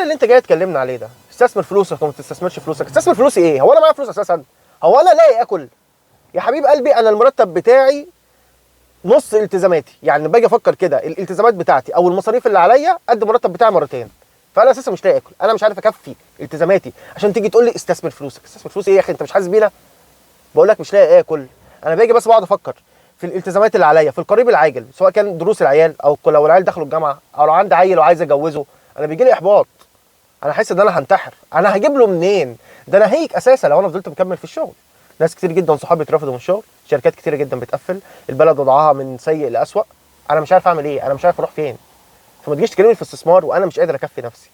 الاستثمار اللي انت جاي تكلمنا عليه ده، استثمر فلوسك وما تستثمرش فلوسك، استثمر فلوسي ايه؟ هو انا معايا فلوس اساسا؟ هو انا لاقي اكل؟ يا حبيب قلبي انا المرتب بتاعي نص التزاماتي، يعني باجي افكر كده الالتزامات بتاعتي او المصاريف اللي عليا قد المرتب بتاعي مرتين، فانا اساسا مش لاقي اكل، انا مش عارف اكفي التزاماتي عشان تيجي تقول لي استثمر فلوسك. استثمر فلوسي ايه يا اخي؟ انت مش حاسس بينا؟ بقول لك مش لاقي اكل. انا باجي بس بقعد افكر في الالتزامات اللي عليا في القريب العاجل، سواء كان دروس العيال او لو العيال دخلوا الجامعة او لو عندي عيل وعايز اجوزه، انا بيجي لي احباط، انا حاسس ان انا هنتحر، انا هجيب له منين؟ ده انا هيك اساسا لو انا فضلت مكمل في الشغل. ناس كتير جدا صحابي اترفضوا من الشغل، شركات كتيرة جدا بتقفل، البلد وضعها من سيء لأسوأ، انا مش عارف اعمل ايه، انا مش عارف اروح فين. فما تجيش تكلمني في استثمار وانا مش قادر اكفي نفسي.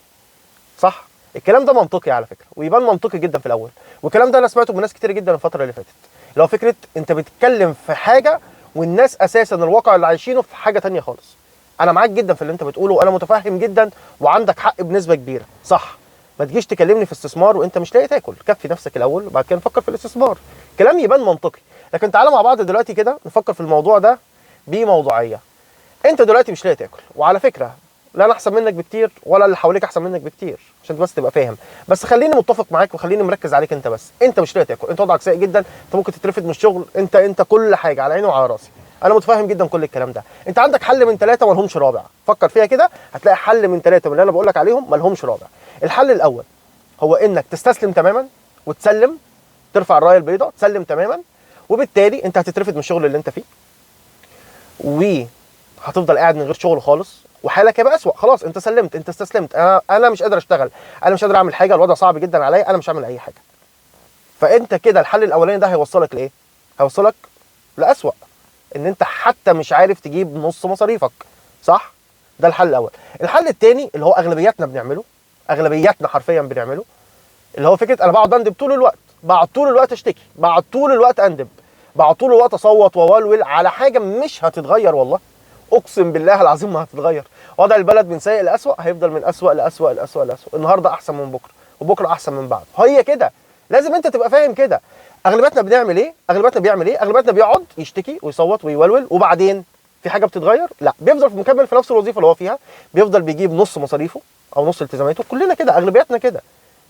صح؟ الكلام ده منطقي على فكرة، ويبان منطقي جدا في الاول، والكلام ده انا سمعته من ناس كتير جدا الفترة اللي فاتت، اللي هو فكرة انت بتتكلم في حاجة والناس اساسا الواقع اللي عايشينه في حاجة تانية خالص. انا معاك جدا في اللي انت بتقوله، وانا متفهم جدا وعندك حق بنسبة كبيرة، صح. ما تجيش تكلمني في استثمار وانت مش لاقي تاكل، كفي نفسك الاول وبعد كده نفكر في الاستثمار. كلام يبان منطقي، لكن تعالى مع بعض دلوقتي كده نفكر في الموضوع ده بموضوعية. انت دلوقتي مش لاقي تاكل، وعلى فكرة لا انا احسن منك بكتير ولا اللي حواليك احسن منك بكتير، عشان بس تبقى فاهم. بس خليني متفق معاك وخليني مركز عليك انت بس. انت مش لاقي تاكل، انت وضعك سيء جدا، انت ممكن تترفد من الشغل، انت كل حاجة على عيني وعلى راسي، انا متفهم جدا كل الكلام ده. انت عندك حل من ثلاثة ما لهمش رابع، فكر فيها كده هتلاقي حل من ثلاثة من اللي انا بقول لك عليهم ما لهمش رابع. الحل الاول هو انك تستسلم تماما وتسلم، ترفع الراية البيضاء، تسلم تماما، وبالتالي انت هتترفد من الشغل اللي انت فيه وهتفضل قاعد من غير شغل خالص، وحالك هيبقى اسوأ. خلاص انت سلمت، انت استسلمت، انا مش قادر اشتغل، انا مش قادر اعمل حاجة، الوضع صعب جدا عليا، انا مش هعمل اي حاجة. فانت كده الحل الاولاني ده هيوصلك لايه؟ هيوصلك لأسوأ، ان انت حتى مش عارف تجيب نص مصاريفك، صح؟ ده الحل الاول. الحل الثاني اللي هو اغلبيتنا بنعمله، اغلبيتنا حرفيا بنعمله، اللي هو فكرة انا بقعد اندب طول الوقت، بقعد طول الوقت اشتكي، بقعد طول الوقت اندب، بقعد طول الوقت اصوت واولول على حاجة مش هتتغير. والله اقسم بالله العظيم ما هتتغير. وضع البلد من سيء لأسوأ هيفضل من أسوأ لأسوأ لأسوأ لأسوأ، النهارده احسن من بكره وبكره احسن من بعده. هي كده، لازم انت تبقى فاهم كده. اغلبيتنا بنعمل ايه؟ اغلبيتنا بيعمل ايه؟ اغلبيتنا بيقعد يشتكي ويصوت ويولول، وبعدين في حاجة بتتغير؟ لا، بيفضل مكمل في نفس الوظيفة اللي هو فيها، بيفضل بيجيب نص مصاريفه او نص التزاماته. كلنا كده، اغلبيتنا كده.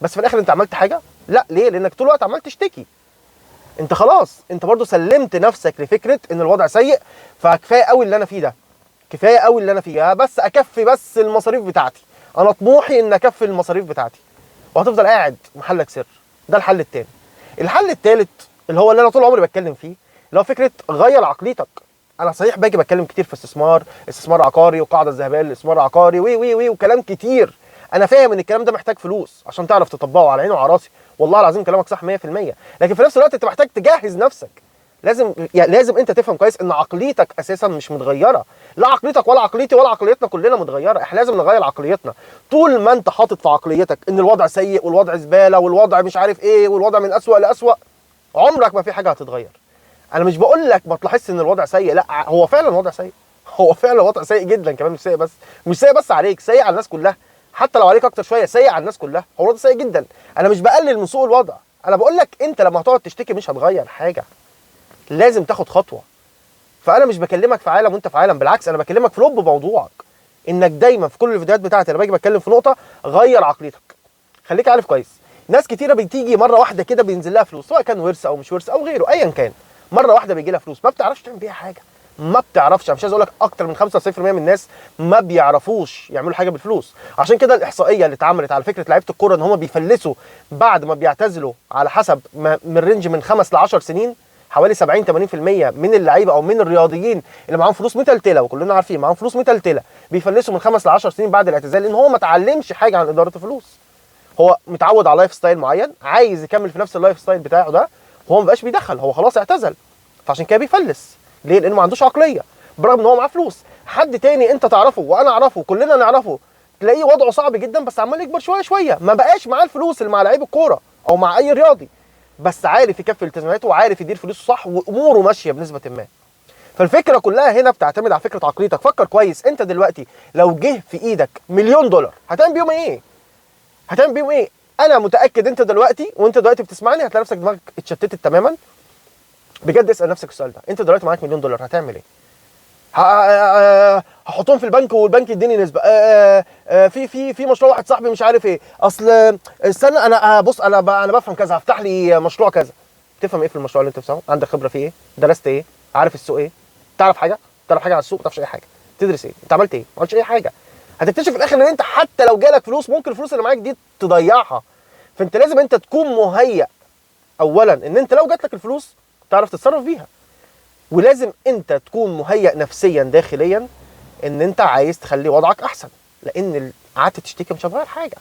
بس في الاخر انت عملت حاجة؟ لا. ليه؟ لانك طول الوقت عمال تشتكي. انت خلاص انت برضو سلمت نفسك لفكرة ان الوضع سيء، فكفايه قوي اللي انا فيه ده، كفاية قوي اللي انا فيه، بس اكفي بس المصاريف بتاعتي، انا طموحي ان اكفي المصاريف بتاعتي، وهتفضل قاعد محلك سر. ده الحل الثاني. الحل الثالث اللي هو اللي انا طول عمري بتكلم فيه، اللي هو فكرة غير عقليتك. انا صحيح باجي بتكلم كتير في استثمار، استثمار عقاري وقاعدة الذهبية للاستثمار العقاري وي وي وي وكلام كتير. انا فاهم ان الكلام ده محتاج فلوس عشان تعرف تطبقه، على عيني وعلى راسي، والله العظيم كلامك صح 100%، لكن في نفس الوقت انت محتاج تجهز نفسك. لازم يعني لازم انت تفهم كويس ان عقليتك اساسا مش متغيرة، لا عقليتك ولا عقليتي ولا عقليتنا كلنا متغيرة، احنا لازم نغير عقليتنا. طول ما انت حاطط في عقليتك ان الوضع سيء والوضع زبالة والوضع مش عارف ايه والوضع من اسوأ لاسوأ، عمرك ما في حاجة هتتغير. انا مش بقول لك ما تلاحظش ان الوضع سيء، لا هو فعلا الوضع سيء، هو فعلا الوضع سيء جدا كمان، مش سيء بس، مش سيء بس عليك، سيء على الناس كلها، حتى لو عليك اكتر شوية سيء على الناس كلها، هو الوضع سيء جدا. انا مش بقلل من سوء الوضع، انا بقول لك انت لما هتقعد تشتكي مش هتغير حاجة، لازم تاخد خطوة. فانا مش بكلمك في عالم وانت في عالم، بالعكس انا بكلمك في لب موضوعك، انك دايما في كل الفيديوهات بتاعتي انا باجي بتكلم في نقطة غير عقليتك. خليك عارف كويس، ناس كتيرة بتيجي مرة واحدة كده بينزل لها فلوس، سواء كان ورث او مش ورث او غيره ايا كان، مرة واحدة بيجي لها فلوس ما بتعرفش تعمل بيها حاجة، ما بتعرفش. انا مش عايز اقول لك اكتر من 95% من الناس ما بيعرفوش يعملوا حاجة بالفلوس. عشان كده الاحصائية اللي اتعملت على فكرة لعيبة الكورة ان هم بيفلسوا بعد ما بيعتزلوا على حسب ما من range من 5 ل 10 سنين، حوالي 70 80% من اللعيبة او من الرياضيين اللي معاهم فلوس متلتله، وكلنا عارفين معاهم فلوس متلتله، بيفلسوا من 5 ل 10 سنين بعد الاعتزال، لان هو ما اتعلمش حاجة عن ادارة الفلوس. هو متعود على lifestyle معين، عايز يكمل في نفس ال lifestyle بتاعه ده، وهو ما بقاش بيدخل، هو خلاص اعتزل، فعشان كده بيفلس. ليه؟ لانه ما عندوش عقلية، برغم ان هو معاه فلوس. حد تاني انت تعرفه وانا اعرفه كلنا نعرفه، تلاقيه وضعه صعب جدا بس عمال يكبر شوية شوية، ما بقاش معاه الفلوس اللي مع لعيب الكورة او مع اي رياضي، بس عارف يكفي التزاماته وعارف يدير فلوسه صح واموره ماشية بنسبة ما. فالفكرة كلها هنا بتعتمد على فكرة عقليتك. فكر كويس، انت دلوقتي لو جه في ايدك $1,000,000 هتعمل بيهم ايه؟ هتعمل بيهم ايه؟ انا متاكد انت دلوقتي وانت دلوقتي بتسمعني هتلاقي نفسك دماغك اتشتتت تماما. بجد اسال نفسك السؤال ده، انت دلوقتي معاك $1,000,000 هتعمل ايه؟ هحطهم في البنك والبنك يديني نسبه، في في في مشروع واحد صاحبي مش عارف ايه، اصل استنى انا، بص انا بفهم كذا، هفتح لي مشروع كذا. تفهم ايه في المشروع اللي انت بتفهمه؟ عندك خبره فيه ايه؟ درست ايه؟ عارف السوق ايه؟ تعرف حاجة؟ تعرف حاجة على السوق؟ ما تعرفش اي حاجة. تدرس ايه؟ انت عملت ايه؟ ما عملتش اي حاجة. هتكتشف في الاخر ان انت حتى لو جالك فلوس ممكن الفلوس اللي معاك دي تضيعها. فانت لازم انت تكون مهيأ اولا ان انت لو جات لك الفلوس تعرف تتصرف بيها، ولازم انت تكون مهيأ نفسيا داخليا ان انت عايز تخلي وضعك احسن، لان قعدت تشتكي مش هتغير حاجة.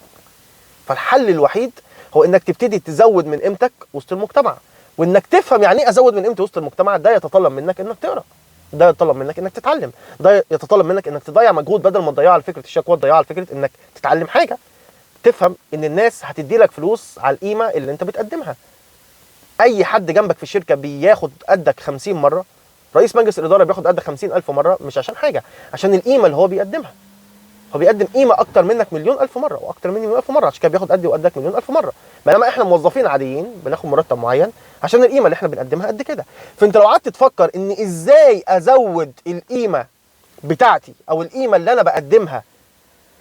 فالحل الوحيد هو انك تبتدي تزود من قيمتك وسط المجتمع، وانك تفهم يعني ايه ازود من قيمتي وسط المجتمع. ده يتطلب منك انك تقرا، ده يتطلب منك انك تتعلم، ده يتطلب منك انك تضيع مجهود بدل ما تضيعه على فكرة الشكوى تضيعه على فكرة انك تتعلم حاجة. تفهم ان الناس هتدي لك فلوس على القيمة اللي انت بتقدمها. اي حد جنبك في الشركة بياخد قدك 50 مرة، رئيس مجلس الادارة بياخد قدك 50,000 مرة، مش عشان حاجة، عشان القيمة اللي هو بيقدمها. هو بيقدم قيمة اكتر منك 1,000,000 مرة واكتر مني 1,000,000 مرة، عشان كده بياخد قدي وقدك 1,000,000 مرة. بينما احنا موظفين عاديين بناخد مرتب معين عشان القيمة اللي احنا بنقدمها قد كده. فانت لو قعدت تفكر ان ازاي ازود القيمة بتاعتي او القيمة اللي انا بقدمها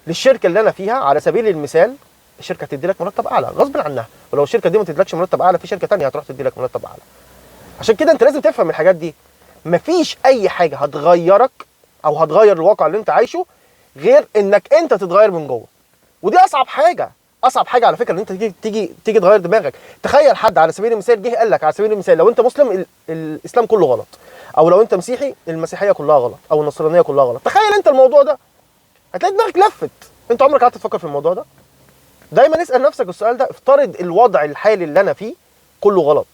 للشركة اللي انا فيها، على سبيل المثال الشركة هتدي لك مرتب اعلى غصب عنها، ولو الشركة دي ما تديلكش مرتب اعلى في شركة ثانية هتروح تدي لك مرتب اعلى. عشان كده انت لازم تفهم الحاجات دي. مفيش اي حاجة هتغيرك او هتغير الواقع اللي انت عايشه غير انك انت تتغير من جوه، ودي اصعب حاجة. اصعب حاجة على فكرة ان انت تيجي تغير دماغك. تخيل حد على سبيل المثال جه قال لك على سبيل المثال لو انت مسلم الاسلام كله غلط، او لو انت مسيحي المسيحية كلها غلط، او النصرانية كلها غلط. تخيل انت الموضوع ده، هتلاقي دماغك لفت. انت عمرك قعدت تفكر في الموضوع ده؟ دايما اسال نفسك السؤال ده. افترض الوضع الحالي اللي انا فيه كله غلط،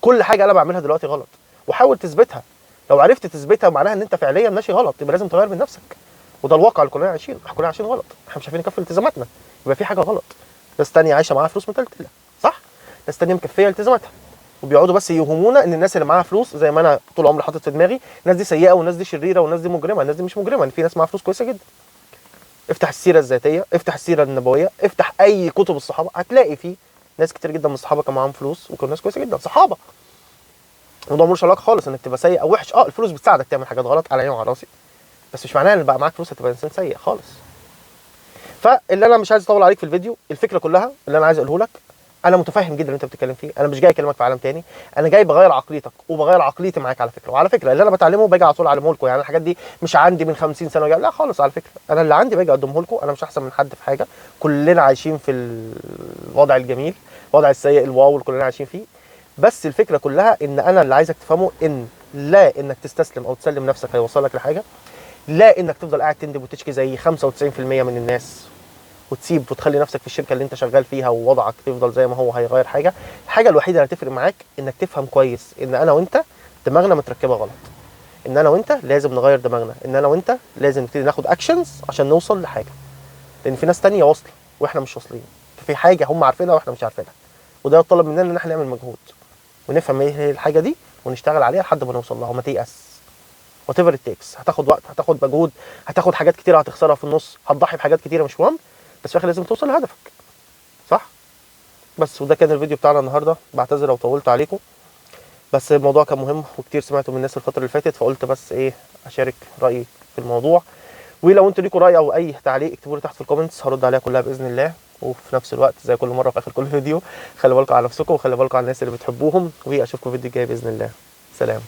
كل حاجة انا بعملها دلوقتي غلط، وحاول تثبتها. لو عرفت تثبتها معناها ان انت فعليا ماشي غلط، يبقى لازم تغير من نفسك. وده الواقع اللي كلنا عايشينه، احنا كلنا عايشين غلط، احنا مش عارفين نكفي التزاماتنا، يبقى في حاجة غلط. ناس تانية عايشه معاها فلوس متلتله، صح؟ ناس تانية مكفيه التزاماتها، وبيقعدوا بس يوهمونا ان الناس اللي معاها فلوس، زي ما انا طول عمري حاطط في دماغي الناس دي سيئه والناس دي شريرة والناس دي مجرمه. الناس دي مش مجرمه، ان في ناس معاها فلوس كويسة جدا. افتح السيرة الذاتية، افتح السيرة النبوية، افتح اي كتب الصحابة، هتلاقي فيه ناس كتير جدا من الصحابة كان معاهم فلوس وكانوا ناس كويسة جدا، صحابه. الموضوع ملوش علاقة خالص انك تبقى سيء او وحش. الفلوس بتساعدك تعمل حاجات غلط، على عيني وعلى راسي، بس مش معناها ان بقى معاك فلوس هتبقى انسان سيء خالص. فاللي انا مش عايز اطول عليك في الفيديو، الفكرة كلها اللي انا عايز اقوله لك، انا متفهم جدا اللي انت بتتكلم فيه، انا مش جاي اكلمك في عالم تاني، انا جاي بغير عقليتك وبغير عقليتي معاك على فكرة. وعلى فكرة اللي انا بتعلمه باجي على طول اعلمه لكم، يعني الحاجات دي مش عندي من 50 سنة وجاي. لا خالص، على فكرة انا اللي عندي باجي اقدمه لكم، انا مش احسن من حد في حاجة، كلنا عايشين في الوضع الجميل، الوضع السيء الواو اللي كلنا عايشين فيه. بس الفكرة كلها ان انا اللي عايزك تفهمه ان لا انك تستسلم او تسلم نفسك هيوصلك لحاجة، لا انك تفضل قاعد تندب وتشكي زي 95% من الناس وتسيب وتخلي نفسك في الشركة اللي انت شغال فيها ووضعك تفضل زي ما هو هيغير حاجة. الحاجة الوحيدة اللي هتفرق معاك انك تفهم كويس ان انا وانت دماغنا متركبه غلط، ان انا وانت لازم نغير دماغنا، ان انا وانت لازم نبتدي ناخد actions عشان نوصل لحاجة، لان في ناس تانية واصله واحنا مش واصلين، ففي حاجة هم عارفينها واحنا مش عارفينها، وده يتطلب مننا ان احنا نعمل مجهود ونفهم ايه هي الحاجة دي ونشتغل عليها لحد ما نوصل لها، وما تيأس. whatever it takes، هتاخد وقت، هتاخد مجهود، هتاخد حاجات كتيرة هتخسرها في النص، هتضحي بحاجات كتيرة مش مهم، بس في الاخر لازم توصل لهدفك، صح؟ بس وده كان الفيديو بتاعنا النهارده، بعتذر لو طولت عليكم، بس الموضوع كان مهم وكتير سمعته من الناس الفترة اللي فاتت، فقلت بس ايه اشارك رايي في الموضوع. ولو انتوا ليكوا راي او اي تعليق اكتبوا لي تحت في ال comments، هرد عليها كلها باذن الله. وفي نفس الوقت زي كل مرة في اخر كل فيديو، خلي بالكم على نفسكم وخلي بالكم على الناس اللي بتحبوهم، واشوفكم الفيديو الجاي باذن الله. سلام.